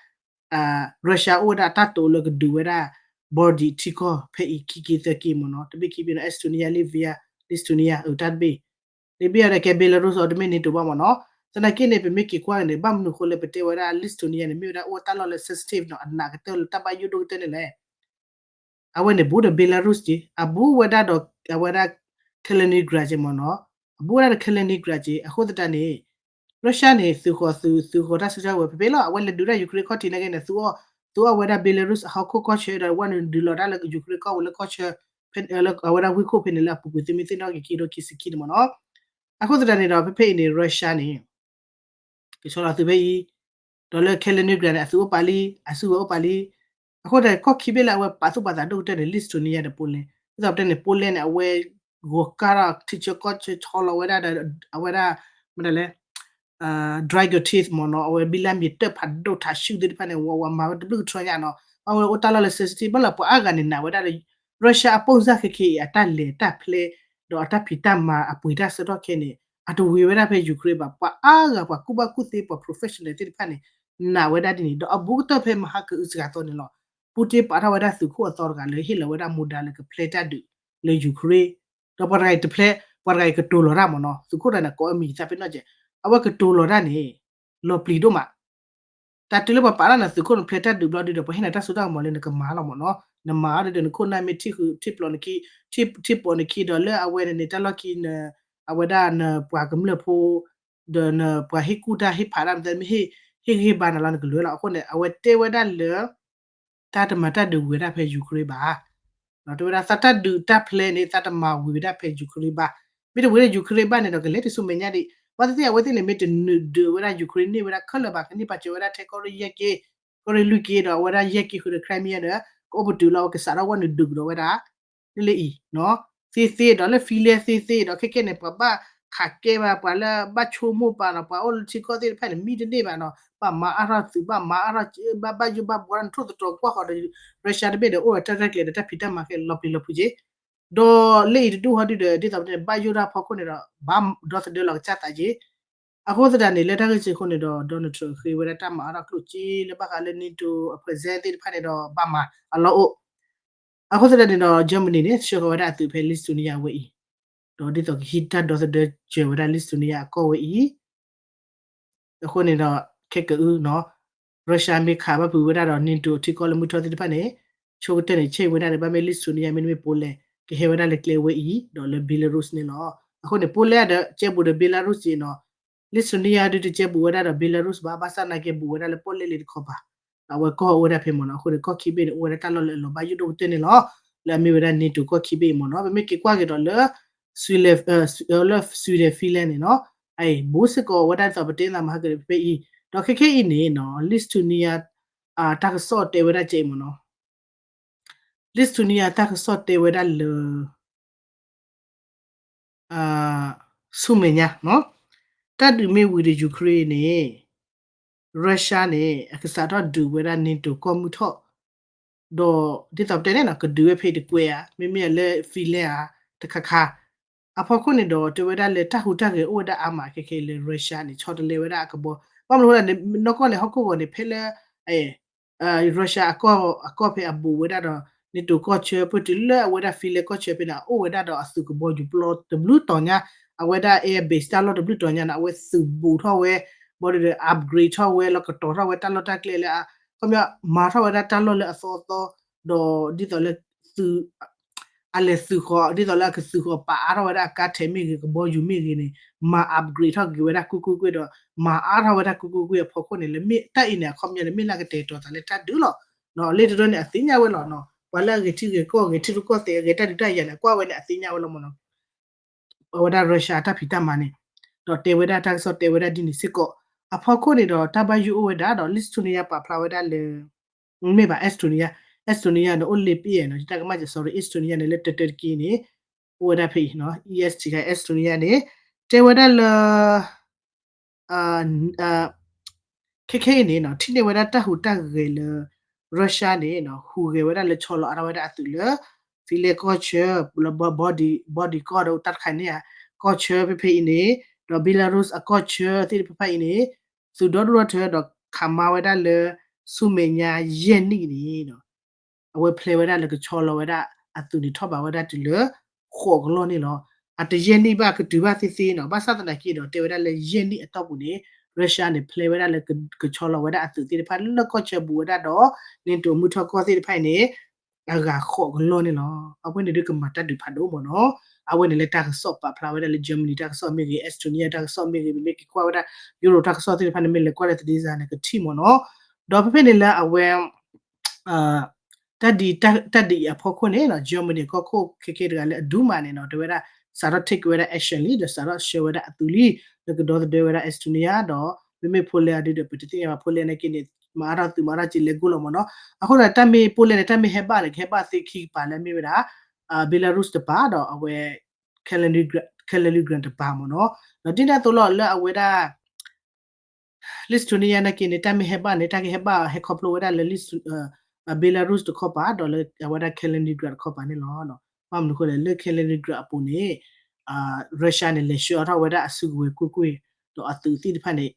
Russia အိၣ်ဝဲဒၣ်အတၢ်တိာ်လၢကဒုးဝဲဒၣ် Baltic ထံကီၢ်ဖဲအံၤခံက့သၢက့မ့ၢ်နီၤ, တဘ့ၣ်ခံဘ့ၣ်နီၤ Estonia, Latvia, Lithuania တၢ်တဘ့ၣ်, တဘ့ၣ်အံၤဒီးကဲ Belarus အီၤတမ့ၢ် NATO ဘၣ်မ့ၢ်နီၤ, သနာ်က့န့ၣ် ပမ့ၢ်က့ၤကွၢ်န့ၣ် ဘၣ်မနုၤဃိလၢပတဲဝဲဒၣ် Lithuania န့ၣ် မ့ၢ်ဝဲဒၣ်အိၣ်တၢ်လီၢ်လၢ sensitive နီၤ, အနာ်ကတၢၢ်လၢတၢ်ဘၣ်ယိၣ်ဒိၣ်ကတၢၢ်န့ၣ်လဲၣ် အဝဲန့ၣ် ဘူးဒီး Belarus က့, အဘူးဝဲဒၣ်ဒီး အဝဲဒၣ် Kaliningrad က့မ့ၢ်နီၤ, အဘူးဝဲဒၣ်ဒီး Kaliningrad က့, အဃိသတးန့ၣ် Russia န့ၣ် သုးဃီၤသုး သုးဃီၤတၢ်စုကဝဲၤဖဲဖဲလီၤ, အဝဲလဲၤဒုးတၢ် Ukraine ခီၣ်ထံးနာ်က့န့ၣ် သုးအီၣ် သုးအီၣ်ဝဲဒၣ် Belarus အဟီၣ်ခိၣ်ကီၢ်ဆၢဒီး ဝဲနုာ်ဒုးလီၤတၢ်လၢ Ukraine ကီၢ်ဝဲလၢကီၢ်ဆၢ ဖဲလၢအဝဲဒၣ်ဝ့ၢ်ခိၣ်ဖဲန့ၣ်လၢအပူၤကွံာ်သုမ့ၢ်သ့ၣ်နီၣ်က့ၤခံကထိခံဆံခံန့ၣ်မ့ၢ်နီၤ, အဃိသတးန့ၣ်ဒီး ဖဲဖဲအံၤန့ၣ် Russia န့ၣ် ကဆီလီၤသုးဖဲအံၤ, ဒီးလၢ Kaliningrad န့ၣ် အသုးအိၣ်ပာ်လံ, အစုဝဲအိၣ်ပာ်လံ, အဃိသတးန့ၣ် ကီၢ်ခံဘ့ၣ်လၢအဝဲပာ်သူၣ်ပာ်သးဒိၣ်ကတၢၢ်န့ၣ် Lithuania ဒီး Poland, ဒ်သိးပတဲန့ၣ် Poland န့ၣ် အဝဲ ဂီၤကၢ်ထီၣ်ထံဆၢကီၢ်ဆၢဆီလီၤဝဲဒၣ်ဒီး အဝဲဒၣ် မတၤလဲၣ် dry teeth မ့ၢ်နီၤ, အဝဲဘံလၢမ့ၢ်တၢၢ်ဖးဒိၣ်ထးဆူၣ်သ့ၣ်တဖၣ်န့ၣ် ဝးဝးမၤဝဲတဘျုးကထြၢညါနီၤ, အဝဲအိၣ်တၢ်လီၢ်လၢ sensitive ဘၣ်လၢပှၤအါဂၤန့ၣ်နာ်ဝဲဒၣ်ဒီး Russia အပုံစံခဲခဲအံၤ အတၢ်လဲၤတၢ်ဖျဲ ဒီးအတၢ်ဖံးတၢ်မၤအပှ့ၤတၢ်ဆၢထီၣ်ခဲန့ၣ် အတဝံၤဝဲဒၣ်ဖဲ Ukraine ဘၣ်, ပှၤအါဂၤပှၤကူၣ်ဘၣ်ကူၣ်သ့ပှၤ professional သ့ၣ်တဖၣ်န့ၣ် နာ်ဝဲဒၣ်ဒ်န့ၣ် ဒီးအဘူးကတၢၢ်ဖဲမဟါကအုးစှၤသီန့ၣ်လီၤ, Putin ပာ်ထီၣ်ဝဲဒၣ်သုးခိၣ်အသီတဂၤလၢဟ့ၣ်လီၤဝဲဒၣ်မူဒါလၢကဖျဲတၢ်ဒုးလၢ Ukraine ဒီးပှၤတဂၤအံၤတဖျဲ ပှၤတဂၤအံၤကတိၤလီၤတၢ်မ့ၢ်နီၤ, သုးခိၣ်တဂၤန့ၣ် ကိးအမံၤသးဖဲနီၢ်ကဲး, အဝဲကတိၤလီၤတၢ်န့ၣ် လီၤပျံၤဒိၣ်မး, တၢ်တုၤလၢပှၤပာ်လၢနသုးခိၣ်နဖျဲတၢ်ဒုးဘျီဒုဒီး ပှၤဟ့ၣ်နၤတၢ်စိတၢ်ကမီၤလၢနကမၤလီၤမ့ၢ်နီၤ, နမၤအီၤဒုဒီး နခိၣ်နၢ်မ့ၢ်ထံၣ်ဃုာ်ထံၣ်ပျီနခံ, ထံၣ်ပိာ်နခံဒီးလၢအဝဲန့ၣ်န့ၣ် တၢ်လီၢ်ခံ အဝဲဒၣ်နပှၤကမျၢၢ်ဖိ ဒီးနပှၤဟ့ၣ်ကူၣ်တၢ်ဟ့ၣ်ဖးတၢ်မ့ၢ်သ့မ့ၢ်ဟ့ၣ်ဂံၢ်ဟ့ၣ်ဘါနၤလီၤ နကလဲၤလီၤ. အဃိန့ၣ် အဝဲတဲဝဲဒၣ်လၢ တၢ်တမၤတၢ်ဒုးဝံၤဝဲဒၣ်ဖဲ Ukraine ဘၣ်. တဲဝဲဒၣ် သးတၢ်ဒုးတၢ်ဖျဲန့ၣ် သးတမၤဝံၤဝဲဒၣ်ဖဲ Ukraine ဘၣ်. မ့ၢ်တဝံၤလၢ Ukraine ဘၣ်န့ၣ်ဒီး ကလဲၤတစိၤမဲာ်ညါဒံး. ဘၣ်သ့ၣ်သ့ၣ် အဝဲသ့ၣ်န့ၣ် မ့ၢ်တနုာ်ဒုးဝဲဒၣ် Ukraine န့ၢ်ဝဲဒၣ်ခဲလၢာ်ဘၣ်, ကန့ၢ်ပာ်စၢၤဝဲဒၣ်ထဲကီၢ်ရ့ၣ်ယဲၢ်က့, ကီၢ်ရ့ၣ်လွံၢ်က့ဒီး အဝဲဒၣ်ယဲၢ်က့ဃုာ်ဒီး Crimea ဒီး ကအိၣ်ပတုာ်လီၤ အဝဲကစးထီၣ်ဝဲနုာ်ဒုးကဒီးဝဲဒၣ် လၢလၢအံၤနီၤ သ့သ့ဒီးလၢ Finland သ့သ့ဒီး ခဲကဲန့ၣ် ပှၤဘၣ်ခးကဲဘၣ် ပှၤလၢဘၣ်ဆိကမိၣ်ပာ်နီၤ ပှၤအိၣ်လၢထံကီၢ်သ့ၣ်တဖၣ်န့ၣ် မံတန့ၢ်ဘၣ်နီၤ ဘၣ်မၤအါထီၣ်သုး ဘၣ်မၤအါထီၣ် ဘၣ်ဘၣ်ယိၣ်ဘၣ်ဘှီ နထိၣ်သတြီၤကွၢ်ဃီဒီး Russia တဘ့ၣ်ဒီး အိၣ်ဒီးတၢ်ရဲၣ်ကျဲၤဒီးတၢ်ဖံးတၢ်မၤခဲလၢာ်လီၤပျံၤလီၤဖုးက့ ဒီးလၢအံၤတဒူၣ်ဟီဒုဒီး ဒ်သိးပတဲန့ၣ် ဘၣ်ယိၣ်တၢ်ဖီခိၣ်န့ၣ်ဒီး ဘၣ်ဒီသဒၢလီၤကစၢ်သးက့ အဃိသတးန့ၣ် လၢတၢ်ဂ့ၢ်စ့ၢ်ကီးန့ၣ်ဒီး Donald Trump ဃ့ဝဲဒၣ်တၢ်မၤအါထီၣ်ကျိၣ်စ့လၢဘၣ်ဃးလၢ NATO အ president သ့ၣ်တဖၣ်န့ၣ်ဒီး ဘၣ်မၤအလီၢ်အိၣ် အဃိသတးန့ၣ်ဒီး Germany န့ၣ် ဆှၢဃီၤဝဲဒၣ်အသုးဖဲ Lithuania ဝဲအံၤ, ဒီးဒ်သိးကဟံးတၢ်ဒီသဒၢစၢၤဝဲဒၣ် Lithuania အကီၢ်ဝဲအံၤ အဃိန့ၣ်ဒီး ခဲကအုနီၤ Russia မ့ၢ်ခးဘၣ်ဖုးဝဲဒၣ်ဒီး NATO ထံကီၢ်လၢမုၢ်ထီၣ်သ့ၣ်တဖၣ်န့ၣ် ဆိကတၢၢ်န့ၣ် ဆဲးဝဲဒၣ်ဒီး ဘၣ်မ့ၢ် Lithuania မ့တမ့ၢ် Poland ကဟဲဝဲဒၣ်လၢကျဲဝဲအံၤ ဒီးလၢ Belarus န့ၣ်လီၤ. အဃိန့ၣ် Poland ဒီး ကဲဘူးဒီး Belarus အံၤနီၤ Lithuania ဒုးတကဲဘူးဝဲဒၣ်ဒီး Belarus ဘၣ် ဘၣ်ဆၣ်သနာ်က့ဘူးဝဲဒၣ်လၢပီၣ်လဲၣ်လ့တခီပၤ အဝဲကီၢ်အိၣ်ဝဲဒၣ်ဖဲမ့ၢ်နီၤ. အဃိန့ၣ် ကီၢ်ခံဘ့ၣ်န့ၣ် အိၣ်ဝဲဒၣ်တၢ်လီၢ်လၢအလီၤဘၣ်ယိၣ်ဒိၣ်ကတၢၢ်န့ၣ်လီၤ. လၢအမ့ၢ်ဝဲဒၣ် NATO ကီၢ်ခံဘ့ၣ်အံၤမ့ၢ်နီၤ. ပမ့ၢ်က့ၤကွၢ်က့ၤဒီးလၢ Sweden, လၢ Sweden Finland န့ၣ်နီၤ အဘူးစ့ၢ်ကီးဝဲဒၣ်ဒ်သိးပတဲသးမဟါကဒီးဖဲအံၤ, ဒီးခဲခဲအံၤန့ၣ်နီၤ Lithuania တၢ်ကစီၣ်တဲဝဲဒၣ်ကဲအံၤမ့ၢ်နီၤ. Lithuania တၢ်ကစီၣ်တဲဝဲဒၣ်လၢ ဆူမဲာ်ညါ, တၢ်ဒုးမ့ၢ်ဝံၤဒီး Ukraine န့ၣ် Russia န့ၣ် အကစးထီၣ်ဒုးဝဲဒၣ် NATO ကီၢ်မုၢ်ထီၣ်, ဒီးဒ်သိးပတဲန့ၣ်နီၤ ကဒုးဝဲဖဲအံၤတကွဲးဧါ, မ့မ့ၢ်လၢ Finland ဧါ တခါခါ အဖီခိၣ်န့ၣ်ဒီး တဲဝဲဒၣ်လၢတၢ်ဟူးတၢ်ဂဲၤအိၣ်ဝဲဒၣ်အါမးခဲခဲလၢ Russia န့ၣ် ဆီတလဲဝဲဒၣ်အကဘီ, ဘၣ်မနုၤအဃိလဲၣ် နီၢ်ကီၢ်န့ၣ် ဟီၣ်ခိၣ်ဂီၤန့ၣ် ဖဲလၢ Russia အကီၢ်ဖဲအဘူးဝဲဒၣ်ဒီး NATO ကီၢ်ဆၢ ပတုၤလၢအဝဲဒၣ် Finland ကီၢ်ဆၢဖဲန့ၣ် အအိၣ်ဝဲဒၣ်ဒီးအသုးကဘီယူၤပျီတဘျုးတီၤညါ, အဝဲဒၣ် air base တၢ်လီၢ်တဘျုးတီၤညါန့ၣ် အဝဲသုးဘူးထီၣ်ဝဲ, ဘၣ်ဒီး upgrade ထီၣ်ဝဲ လီၤကတီၤထီၣ်ဝဲတၢ်လီၢ်တၢ်ကျဲလၢ ခီပညီ မၤထီၣ်ဝဲဒၣ်တၢ်လီၢ်လၢအသီအသီ, ဒီးဒ်သိးလၢသုး အလဲၤသုးဃီၤ ဒ်သိးလၢအကသုးဃီၤပာ်အါထီၣ်ဝဲဒၣ်အကါထဲးမ့ၢ်ဂ့ၤ ကဘီယူၤမ့ၢ်ဂ့ၤန့ၣ် မၤ upgrade ထီၣ်က့ၤဝဲဒၣ်ကွ့ၢ်ကွ့ၢ်ကွ့ၢ်ဒီး မၤအါထီၣ်ဝဲဒၣ်ကွ့ၢ်ကွ့ၢ်ကွ့ၢ်အဖီခိၣ်န့ၣ် လၢမ့ၢ်တၢ်အံၤန့ၣ် အခီပညီန့ၣ် မ့ၢ်လၢကတဲာ်ကတီၤသးလၢတၢ်ဒုးလီၤ. လၢတဒိန့ၣ် အသ့ၣ်ညါဝဲလီၤနီၤ ပှၤလၢအဂဲၤထံဂဲၤကီၢ် ဂဲၤထံရူၢ်ကီၢ်သဲး အဂဲၤတၢ်ဒုးတၢ်ယၤန့ၣ် ကွၢ်ဝဲန့ၣ် အသ့ၣ်ညါဝဲလီၤမ့ၢ်နီၤ အဝဲဒၣ် Russia အတၢ်ဖံးတၢ်မၤန့ၣ် ဒီးတဲဝဲဒၣ်တၢ်ကစီၣ်တဲဝဲဒၣ်ဒ်န့ၣ်စ့ၢ်ကီး အဖီခိၣ်န့ၣ်ဒီး တၢ်ဘၣ်ယိၣ်အိၣ်ဝဲဒၣ်ဒီး Lithuania ပာ်ဖျါဝဲဒၣ်လၢ မ့ၢ်ဘၣ် Estonia, Estonia န့ၣ် အိၣ်လ့ပ့ၢ်နီၤ တၢ်ကမၣ်က sorry Estonia န့ၣ် လၢတၢတၢတက့ၢ်န့ၣ် အိၣ်ဝဲဒၣ်ဖဲအံၤ Est ခါ Estonia န့ၣ် တဲဝဲဒၣ်လၢ ခဲခဲအံၤန့ၣ်နီၤ ထံၣ်န့ၢ်ဝဲဒၣ်တၢ်ဟူးတၢ်ဂဲၤလၢ Russia န့ၣ်နီၤ ဟူးဂဲၤဝဲဒၣ်လၢဆီလီၤအါထီၣ်ဝဲဒၣ်အသုးလၢ Finland ကီၢ်ဆၢ လၢ body, body ကီၢ်ဒီးတၢ်တခါန့ၣ်ဧါ ကီၢ်ဆၢဖဲဖဲအံၤန့ၣ် ဒီး Belarus အကီၢ်ဆၢသ့ၣ်တဖၣ်အံၤန့ၣ် သုးဒီဒူၣ်ဒီထၢဒီးခးမါဝဲဒၣ်လၢ ဆူမဲာ်ညါယဲၢ်နံၣ်န့ၣ်နီၤ အဝဲဖျဲဝဲဒၣ်လၢကဆီလီၤဝဲဒၣ်အသုးန့ၣ်ထီၣ်ဘးဝဲဒၣ်တုၤလၢ ဃိးကလီၢ်န့ၣ်လီၤ. အတယဲၢ်နံၣ်ဘၣ်ကတုၤဘၣ်သ့သ့နီၤ ဘၣ်ဆၣ်သနာ်က့ဒီး တဲဝဲဒၣ်လၢယဲၢ်နံၣ်အတီၢ်ပူၤန့ၣ် Russia န့ၣ် ဖျဲဝဲဒၣ်လၢကဆီလီၤဝဲဒၣ်အသုးသ့ၣ်တဖၣ်လၢကီၢ်ဆၢဘူးဝဲဒၣ်ဒီး NATO မုၢ်ထီၣ်ကီၢ်သ့ၣ်တဖၣ်အံၤန့ၣ် အဂၤဃိးကလီၢ်န့ၣ်လီၤ. အဝဲန့ၣ်ဒုးကမၤတၢ်ဒုးဖးဒိၣ်မ့ၢ်နီၤ. အဝဲန့ၣ်လၢတၢ်ကစီၣ်ပာ်ဖျါဝဲဒၣ်လၢ Germany တၢ်ကစီၣ်မ့ၢ်ဂ့ၤ Estonia တၢ်ကစီၣ်မ့ၢ်ဂ့ၤ မ့မ့ၢ်က့ၤကွၢ်ဝဲဒၣ် Europe တၢ်ကစီၣ်သ့ၣ်တဖၣ်န့ၣ် မ့ၢ်လဲၤကွၢ်လၢ သတင်းစာ န့ၣ် ကထံၣ်မ့ၢ်နီၤ. ဒီးဖဲဖဲန့ၣ်လၢအဝဲ တၢ်ဒ် တၢ်ဒ်အံၤအဖီခိၣ်န့ၣ်နီၤ Germany ကီၢ်ခိၣ်ခဲခဲတဂၤလၢအဒူမးန့ၣ်နီၤ တဲဝဲဒၣ် စးထီၣ် take ဝဲဒၣ် action လံ ဒီးစးထီၣ်ဆှၢဝဲဒၣ်အသုးလံ လၢကဒီသဒၢဝဲဒၣ် Estonia ဒီး မ့မ့ၢ် Poland ဒုဒီး ပတသ့ၣ်ညါဘၣ် Poland နာ်က့န့ၣ် မၤအါထီၣ်သုးမၤအါထီၣ်က့ၤလဲၤကိၢ်လီၤမ့ၢ်နီၤ. အဃိဒီးတၢ်မ့ၢ် Poland န့ၣ် တၢ်မ့ၢ်ဟဲဘၣ်န့ၣ် ကဟဲဘၣ်သ့ခံကပၤလၢအမ့ၢ်ဝဲဒၣ် Belarus တပၤဒီးအဝဲ Kaliningrad တပၤမ့ၢ်နီၤ. ဒီးဒ်န့ၣ်အသိးလီၤလၢအဝဲဒၣ် Lithuania နာ်က့န့ၣ် တၢ်မ့ၢ်ဟဲဘၣ်န့ၣ် တၢ်ကဟဲဘၣ်ဟဲခီဖျိဝဲဒၣ်လၢ Belarus တခီပၤ ဒီးလၢအဝဲဒၣ် Kaliningrad တခီပၤန့ၣ်လီၤ. ဘၣ်မနုၤအဃိလဲၣ် လၢ Kaliningrad အပူၤန့ၣ် Russia န့ၣ် လဲၤဆှၢအါထီၣ်ဝဲဒၣ်အစုကဝဲၤကွ့ၢ်ကွ့ၢ် ဒီးအသုးသ့ၣ်တဖၣ်န့ၣ်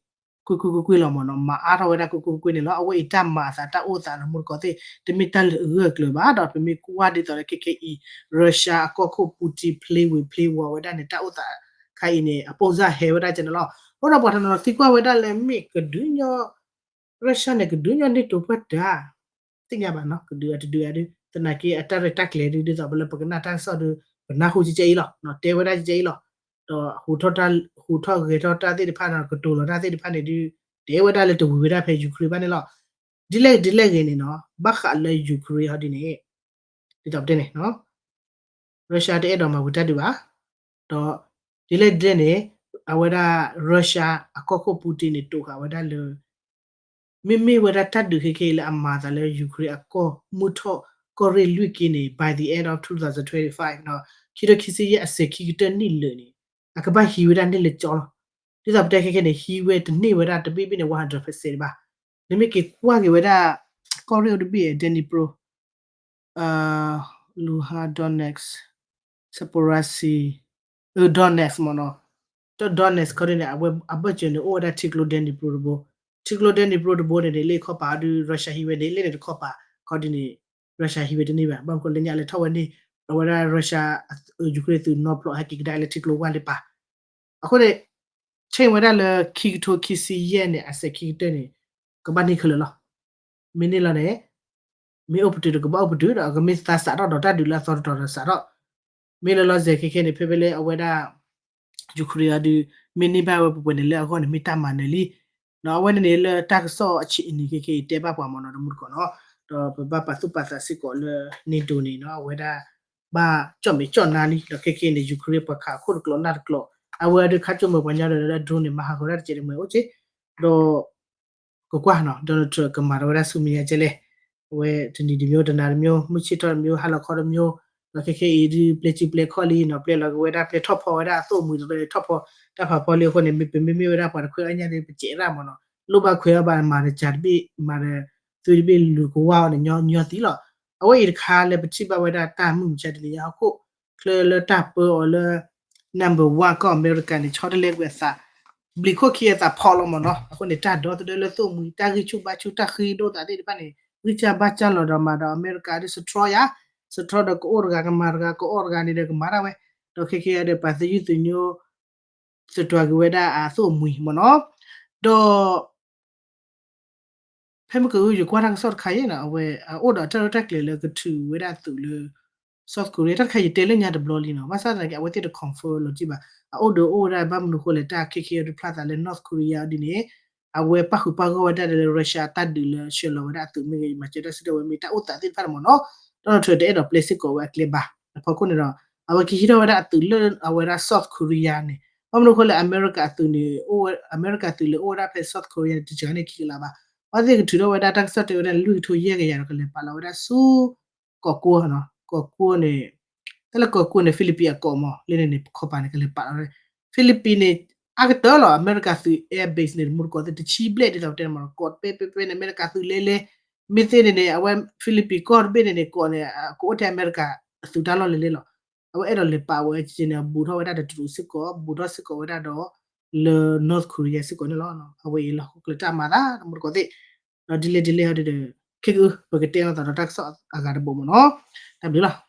ကွ့ၢ်ကွ့ၢ်ကွ့ၢ်ကွ့ၢ်လီၤမ့ၢ်နီၤ မၤအါထီၣ်ဝဲဒၣ်ကွ့ၢ်ကွ့ၢ်ကွ့ၢ်ကွ့ၢ်န့ၣ်လီၤ. အဝဲအံၤတၢ်မၤအသးတၢ်အိၣ်သးလၢမူတကိးသ့ၣ် တမ့ၢ်တၢ်လၢအဂၢၢ်အကျၢၤဘၣ် ဒီးပမ့ၢ်ကွၢ်ဒ်သိးလၢခဲခဲအံၤ Russia အကီၢ်ခိၣ် Putin ဖျ့ဝံၤဖျ့ဝီၤဝဲဒၣ်န့ၣ် တၢ်အိၣ်သးခါအံၤန့ၣ် အပိၢ်စၢ်ဟဲဝဲဒၣ်ကန့ၣ်လီၤ. အဃိဒီးပှၤတနီၤသံကွၢ်ဝဲဒၣ်လၢမ့ၢ်ကဒုးညီ Russia န့ၣ် ကဒုးညီ NATO ပှၢ်တၢ် သ့ၣ်ညါဘၣ်နီၤ ကဒုးအတဒုးအဒုး သနာ်က့အတၢ်ရဲၣ်တၢ်ကျဲၤဒုး ဒ်သိးပလၢပကနၣ်တၢ်ကစီၣ်ဒုး ပနၢ်ဟူကကဲအံၤလီၤ တဲဝဲဒၣ်ကကဲအံၤလီၤ. ဒီးဟူးထီၣ်ဂဲၤထီၣ်တၢ်သ့ၣ်တဖၣ်န့ၣ် ကတိၤလီၤတၢ်သ့ၣ်တဖၣ်န့ၣ်ဒုး တဲဝဲဒၣ်လၢတဝံၤဝဲဒၣ်ဖဲ Ukraine ဘၣ်န့ၣ်လီၤ. ဒ်လဲၣ်ဒ်လဲၣ်ဂ့ၤန့ၣ်နီၤ ဘၣ်ဃးလၢ Ukraine ဟီဒ်န့ၣ် ဒ်သိးပတဲန့ၣ် Russia တအဲၣ်ဒိးမၤဝံၤတၢ်ဒုးဘၣ်. ဒီးဒ်လဲၣ်ဒ်လဲၣ်န့ၣ် အဝဲဒၣ် Russia အကီၢ်ခိၣ် Putin န့ၣ် တိာ်ဃာ်ဝဲဒၣ်လၢ မ့မ့ၢ်ဝဲဒၣ်တၢ်ဒုးခဲခဲအံၤလၢအမၤအသးလၢ Ukraine အကီၢ်မုၢ်ထီၣ် ကီၢ်ရ့ၣ်လွံၢ်က့န့ၣ် by the end of twenty twenty-five ဒီး ခံကထိခံဆံယဲၢ်အစဲးခံကတၢၢ်နံၣ်လၢာ်န့ၣ် အကဘၣ်ဟံးဝဲဒၣ်န့ၢ်လၢကၠီလီၤ. ဒ်သိးပတဲခဲခဲန့ၣ် ဟံးဝဲတန့ၢ်ဝဲဒၣ်တဘ့ၣ်ဘ့ၣ်န့ၣ် one hundred percent ဘၣ်. နမ့ၢ်က့ၤကွၢ်က့ၤဝဲဒၣ် ကီၢ်ရ့ၣ်အိၣ်တဘ့ၣ် Dnipro, Luhansk, Zaporizhzhia, Donetsk မ့ၢ်နီၤ. တ Donetsk ခီဒ်န့ၣ် အဝဲအဘၢၣ်စၢၤန့ၣ် အိၣ်ဝဲဒၣ်ထံကျိ Dnipro တဘိ, ထံကျိ Dnipro တဘိန့ၣ်န့ၣ် လ့ၣ်ခီပာ်အီၤဒုး Russia ဟံးဝဲန့ၣ် လ့ၣ်န့ၣ်တခီပာ် ခီဒ်န့ၣ် Russia ဟံးဝဲတန့ၢ်ဘၣ်. ဘၣ်မနုၤလဲၣ် ညါလဲၤထီၣ်ဝဲန့ၣ် အဝဲဒၣ် Russia, Ukraine သုးနီၢ်ဖျိးဟဲက့ၤကဒါလၢထံကျိဝါလ့ပာ် အဃိန့ၣ် ဆ့ၣ်ဝဲဒၣ်လၢခံကထိခံဆံယဲၢ်န့ၣ် အစဲးခံကတၢၢ်န့ၣ် ကဘၣ်န့ၢ်ခဲလၢာ်လီၤ. မ့ၢ်န့ၢ်လီၤန့ၣ် မ့ၢ်အိၣ်ပတုာ်ဒီးကဘၣ်အိၣ်ပတုာ်ဒီး အကမ့ၢ်သးစးထီၣ်ဒီးတၢ်ဒုးလၢအသီတတီၤဒီးစးထီၣ်. မ့ၢ်လီၤလီၤဆဲးခဲခဲန့ၣ် ဖဲဖဲလၢအဝဲဒၣ် Ukraine အီၤဒုး မ့ၢ်န့ၢ်ဘၣ်ဝဲပှဲၤပှဲၤန့ၣ် လၢအဂီၢ်န့ၣ် မ့ၢ်တၢ်မၤနၢၤလံ ဒီးအဝဲန့ၣ်န့ၣ် လၢတၢ်ကစီၣ်အဆံးအနံၤခဲခဲအံၤ တဲဘၣ်ပှၤမ့ၢ်နီၤ တမူတကိးနီၤ. ဒီးပဘၣ်ပာ်သူၣ်ပာ်သးစ့ၢ်ကီးလၢ NATO န့ၣ်နီၤ အဝဲဒၣ် ဘၣ်ကၠီၣ်မဲာ်ကၠီၣ်နါလံ ဒီးခဲခဲအံၤန့ၣ် Ukraine ပှၤခးအခိၣ်တကျိာ်နၢ်တကျိာ် အဝဲဒၣ်ခးကၠိမ့ၢ်ပှၤညီဒီးလၢ drone န့ၣ် မၤဟးဂီၤတၢ်တစဲးတမှဲၤအိၣ်က့ ဒီး ကကွၢ်နီၤ Donald Trump ကမၤထီၣ်ဝဲဒၣ်ဆူမဲာ်ညါကဲလဲၣ်. အဝဲတနံၤတမျိုး တနၤတမျိုး မုၢ်ဆ့ၣ်ထီၣ်တမျိုး ဟါလီၤခီတမျိုး ဒီးခဲခဲအံၤဒုး ပျဲစုပျဲခီၣ်လံနီၤ ပျဲလီၤက့ၤဝဲဒၣ်ပျဲထီၣ်ဖီဝဲဒၣ်အသိၣ်အမှံၤဒီးပျဲထီၣ်ဖီတၢ်ဖးဖီလံအဃိန့ၣ် မ့ၢ်ပမ့မ့ၢ်ဝဲဒၣ်ပှၤတခွဲးအညၣ်ဒီး ပစဲးရၣ်မ့ၢ်နီၤ လိၣ်ဘၣ်ခွဲးအီၤဘၣ် မၤဒီးကၢ်တဘ့ၣ် မၤဒီး သုတဘ့ၣ်လူၤကဝၢ်အီၤန့ၣ် ညီညီသံလီၤ. အဝဲအံၤတခါလၢပထံၣ်ဘၣ်ဝဲဒၣ်တၢ်မုၢ်မဆါတနံၤညါဟီၣ်ခိၣ် ချၢလၢတၢ်ပၢအီၤလၢ number one ကီၢ်အမဲရကၤန့ၣ် ဆီတလဲကွံာ်အသး ဘျံးခိၣ်ခံအသးဖီလီၤမ့ၢ်နီၤ အဃိန့ၣ် တၢ်ဒီသဒၢလၢသိၣ်မှံၤ တၢ်ဂံၢ်ဆူၣ်ဘါဆူၣ် တၢ်ဃ့ဒိၣ်သးသ့ၣ်တဖၣ်န့ၣ် ဂံၢ်စၢ်ဘါစၢ်လီၤဒီးမၤဒီးအမဲရကၤဒုး စထြီယၤ စထြီဒီးကအိၣ်တဂၤကမၤတဂၤ ကအိၣ်တဂၤန့ၣ်ဒီးကမၤဒၣ်ဝဲ ဒီးခဲခဲအံၤဒီး ပှၤသယုၢ်သညိ သတြီၤက့ၤဝဲဒၣ်အသိၣ်အမှံၤမ့ၢ်နီၤ ဒီး ဖဲမ့ၢ်ကယကွၢ်တၢ်ကစီၣ်တခါအံၤနီၤ အဝဲအအိၣ်ဒီးအတၢ်ရဲၣ်တၢ်ကျဲၤလၢကထုးဝဲဒၣ်သုးလၢ South Korea တၢ်တခါယတဲလၢညါတဘျီလံနီၤ ဘၣ်ဆၣ်သနာ်က့ အဝဲသ့ၣ်တ confirm လီၤတံၢ်ဘၣ် အအိၣ်ဒီးအိၣ်ဝဲဒၣ်ဘၣ်မနုၤဃိလဲၣ် တၢ်ခဲခဲအံၤဒုးဖျါသးလၢ North Korea ဒ်န့ၣ် အဝဲပၣ်ဃုာ်ပၣ်ဂီၢ်ဝဲဒၣ်လၢ Russia တၢ်ဒုးလၢဆှၢလီၤဝဲဒၣ်အသုးမ့ၢ်ဂ့ၤ မၤစၢၤတၢ်စုကဝဲၤမ့ၢ်တၢ်အိၣ်သးသ့ၣ်တဖၣ်န့ၣ်မ့ၢ်နီၤ Donald Trump တအဲၣ်ဒိးပျဲစ့ၢ်ကီးဝဲအကျဲဘၣ် အဖီခိၣ်န့ၣ်ဒီး အဝဲကဟံးထီၣ်ဝဲဒၣ်အသုးလၢအဝဲဒၣ် South Korea န့ၣ် ဘၣ်မနုၤဃိလၢအမဲရကၤအသုးန့ၣ် အမဲရကၤသုးလၢအိၣ်ဝဲဒၣ်ဖဲ South Korea န့ၣ် တစှၤန့ၢ်ခံကလးဘၣ် အဝဲသ့ၣ်ကထုးထီၣ်ဝဲဒၣ်တၢ်ကစီၣ်တဲဝဲဒၣ်လွံၢ်ကထိယဲၢ်ကယၤဒီးကလဲၤပာ်လီၤဝဲဒၣ်ဆူ ကီၢ်ကိနီၤ ကီၢ်ကိန့ၣ် တၢ်လၢကီၢ်ကိန့ၣ် Philippines အကီၢ်မ့ၢ် လၢန့ၣ်န့ၣ် ခီပၤန့ၣ် ကလဲၤပာ်လီၤဝဲ Philippines န့ၣ် အါကတၢၢ်လီၤ အမဲရကၤသုး air base န့ၣ် တမူတကိးသ့ၣ် တဆံဘျဲၣ်ဒ်သိးပတဲန့ၣ်မ့ၢ် ကီၢ်တဘ့ၣ်ဘ့ၣ်ဘ့ၣ်န့ၣ် အမဲရကၤသုးလဲလဲ မ့ၢ်သ့န့ၣ်န့ၣ် အဝဲ Philippines ကီၢ်တဘ့ၣ်န့ၣ်န့ၣ် ကီၢ်န့ၣ် ကအိၣ်ထဲအမဲရကၤအသုးတၢ်လီၢ်လဲလဲလီၤ အဝဲအဲၣ်ဒိးလဲၤပာ်ဝဲက့န့ၣ် ဘူးထီၣ်ဝဲဒၣ်ဒီးတရူးစ့ၢ်ကီး ဘူးထီၣ်စ့ၢ်ကီးဝဲဒၣ်ဒီး လၢ North Korea စ့ၢ်ကီးန့ၣ်လီၤ. အဝဲအံၤလီၢ်ဟီၣ်ခိၣ်ချၢတၢ်မၤသး တမူတကိးသ့ၣ် ဒီးဒ်လဲၣ်ဒ်လဲၣ်ဟီဒ်ဒီး ခဲကအု ပကတဲလိာ်သးဒီးတၢ်ကစီၣ်အဂၤတဘိမ့ၢ်နီၤ တၢ်ဘျုးလီၤ.